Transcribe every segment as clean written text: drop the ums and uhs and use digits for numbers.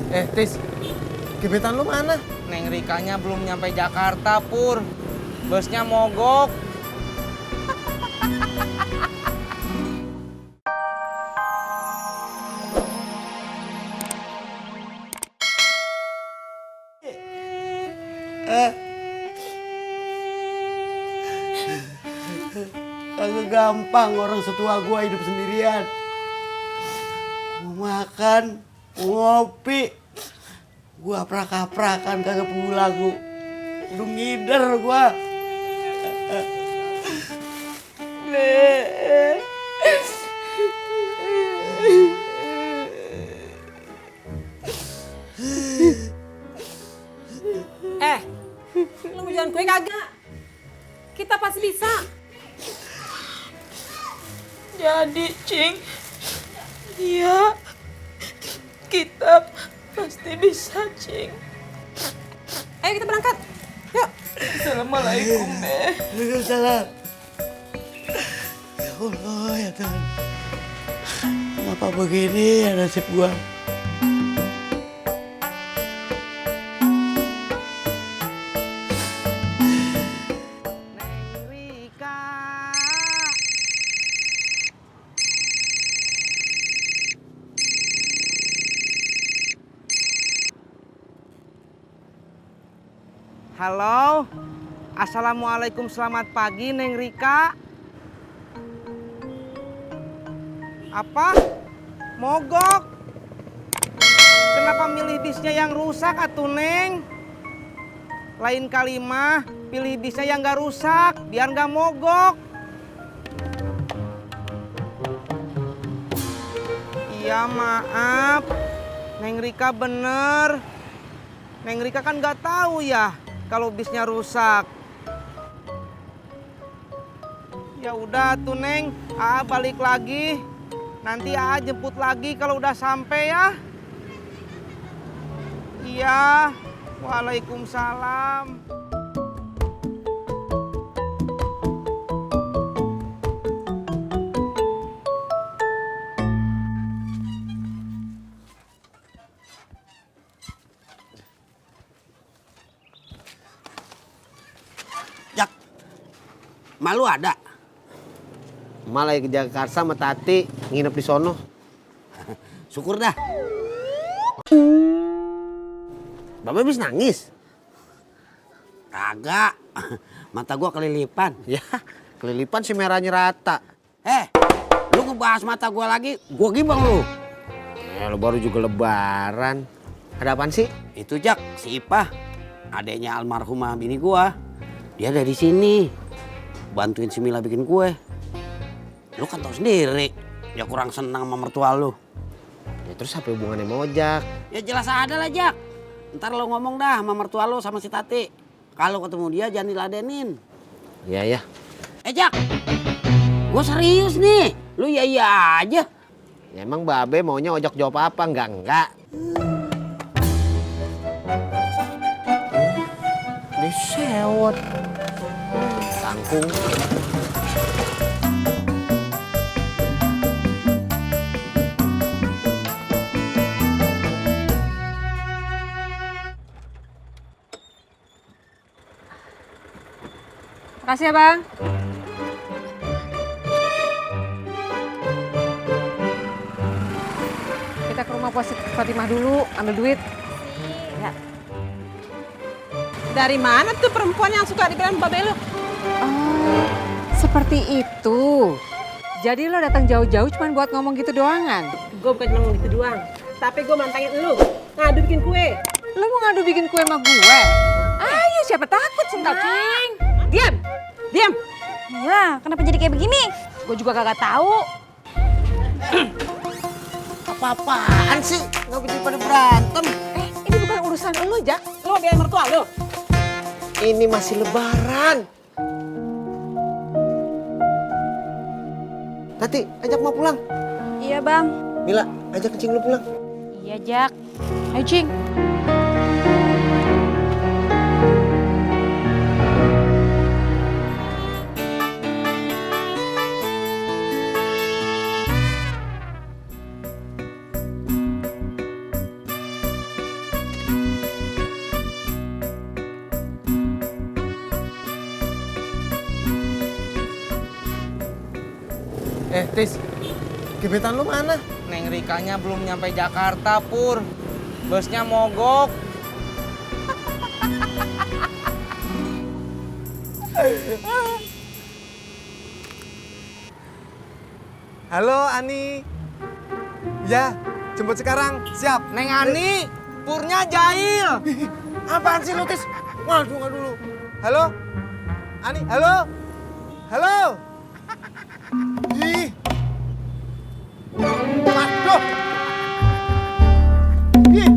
Tis, gebetan lu mana? Neng Rikanya belum nyampe Jakarta, Pur. Busnya mogok. Kagak gampang orang setua gua hidup sendirian. Mau makan, mau ngopi, gua prak-prakan kagak pulang gua. Udah ngider gua. Lu mau jualan kue kagak? Kita pasti bisa. Jadi, Cing. Iya. Kita pasti bisa, Cing. Ayo kita berangkat. Yuk. Assalamualaikum, Deh. Waalaikumsalam. Ya Allah ya Tuhan. Kenapa begini ya nasib gua? Neng Rika. Halo. Assalamualaikum, selamat pagi Neng Rika. Apa? Mogok? Kenapa milih bisnya yang rusak atuh Neng? Lain kali mah pilih bisnya yang gak rusak biar gak mogok. Iya maaf, Neng Rika bener. Neng Rika kan gak tahu ya kalau bisnya rusak. Ya udah tuh Neng, Aa balik lagi. Nanti Aa jemput lagi kalau udah sampai ya. Iya. Waalaikumsalam. Jak, malu ada? Malah ke Jakarta sama Tati, nginep di sono. Syukur dah. Bapak habis nangis? Kagak. Mata gua kelilipan. Ya, kelilipan si merahnya rata. Lu ngebahas mata gua lagi, gua gibang lu. Lo baru juga lebaran. Ada apaan sih? Itu Jak, si Ipah, adeknya almarhumah bini gua. Dia dari sini, bantuin si Mila bikin kue. Lu kan tahu sendiri, dia kurang senang sama mertua lu. Ya, terus apa hubungannya sama ojak? Ya jelas ada lah Jak. Ntar lu ngomong dah sama mertua lu sama si Tati. Kalau ketemu dia jangan diladenin. Iya, ya. Jak, gua serius nih. Lu iya aja. Ya emang Babe maunya ojak jawab apa? Enggak. Disewot. Kangkung. Makasih ya Bang. Kita ke rumah pos Fatimah dulu, ambil duit. Ya. Dari mana tuh perempuan yang suka dibilang Babe lu? Oh, seperti itu. Jadi lo datang jauh-jauh cuma buat ngomong gitu doangan? Gue bukan cuma ngomong gitu doang, tapi gue mantangin lu ngadu bikin kue. Lo mau ngadu bikin kue sama gue? Ayo, siapa takut cinta Cing. Diam, diam. Wah, kenapa jadi kayak begini? Gue juga kagak tahu. Apa-apaan sih? Nggak bisa pada berantem. Ini bukan urusan lo, Jak. Lu mau biarin mertua lu? Ini masih lebaran. Tati, ajak mau pulang. Iya, Bang. Mila, ajak kencing lu pulang. Iya, Jak. Ayo, Cing. Tis, gebetan lu mana? Neng Rikanya belum nyampe Jakarta, Pur. Busnya mogok. Halo Ani. Ya, jemput sekarang. Siap. Neng Ani, Purnya jahil. Apaan sih lu, Tis? Waduh, nggak dulu. Halo? Ani, halo? Halo? Ih. Waduh. Ih.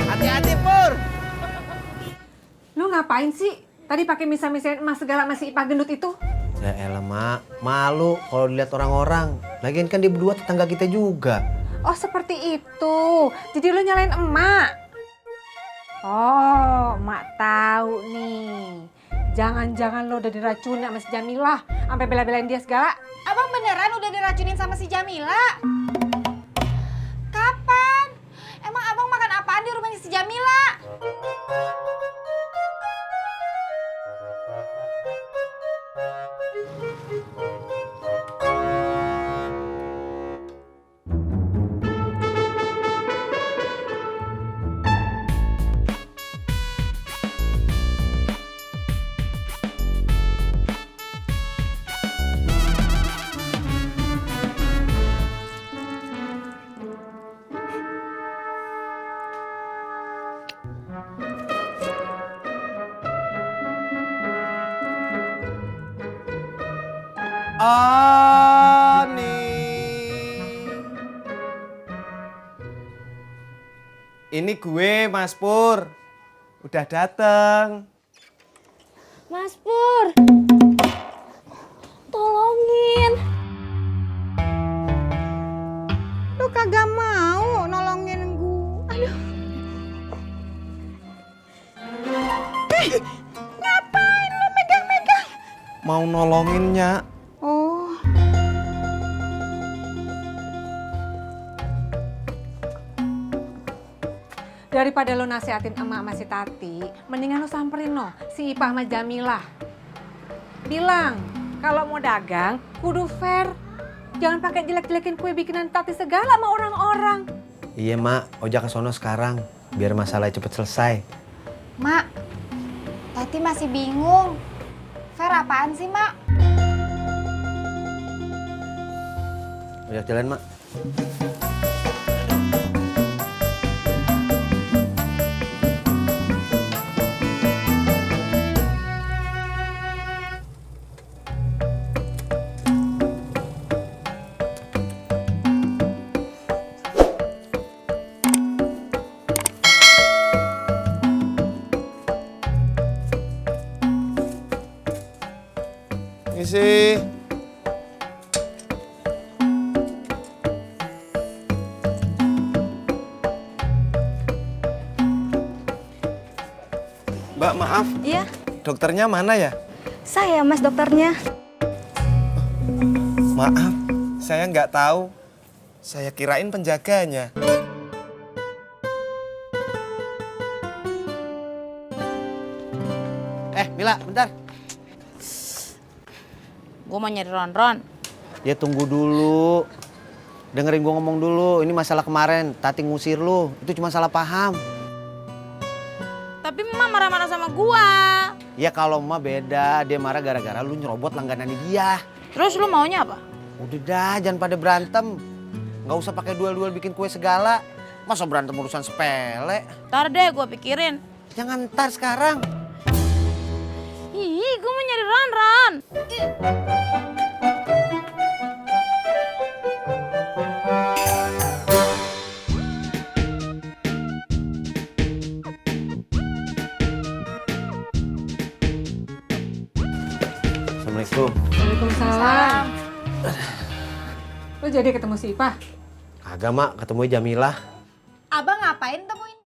Hati-hati, Pur. Lu ngapain sih? Tadi pakai misa-misain emas segala masih Ipah gendut itu? Ya elah, Mak. Malu kalau dilihat orang-orang. Lagian kan dia berdua tetangga kita juga. Oh seperti itu. Jadi lu nyalain emak? Oh, emak tahu nih. Jangan-jangan lo udah diracunin sama si Jamilah. Sampai bela-belain dia segala. Abang beneran udah diracunin sama si Jamila? Kapan? Emang abang makan apaan di rumahnya si Jamila? Ani. Ini gue, Mas Pur. Udah dateng. Mas Pur, tolongin. Lu kagak mau nolongin gua. Aduh. Ngapain lu megang-megang? Mau nolonginnya. Oh. Daripada lo nasihatin emak sama si Tati, mendingan lo samperin no si Ipah sama Jamilah. Bilang, kalau mau dagang, kudu fair. Jangan pakai jelek-jelekin kue bikinan Tati segala sama orang-orang. Iya, Mak. Ojak ke sono sekarang. Biar masalah cepet selesai. Mak, Tati masih bingung. Fair apaan sih, Mak? Ojak jalan, Mak. Isi. Mbak, maaf. Iya, Dokternya mana ya? saya mas dokternya. Maaf, saya nggak tahu. Saya kirain penjaganya. Mila, bentar. Gue mau nyari Ron-Ron. Ya tunggu dulu. Dengerin gua ngomong dulu. Ini masalah kemarin. Tati ngusir lu. Itu cuma salah paham. Tapi Emak marah-marah sama gua. Ya kalau emak beda. Dia marah gara-gara lu nyerobot langganannya dia. Terus lu maunya apa? Udah dah, jangan pada berantem. Nggak usah pakai duel-duel bikin kue segala. Masa berantem urusan sepele? Ntar deh gua pikirin. Jangan ntar sekarang. Ih, gua mau nyari Ron-Ron. Assalamualaikum. Waalaikumsalam. Lo jadi ketemu si Ipah? Kagak, Mak. Ketemu Jamilah. Abang ngapain temuin?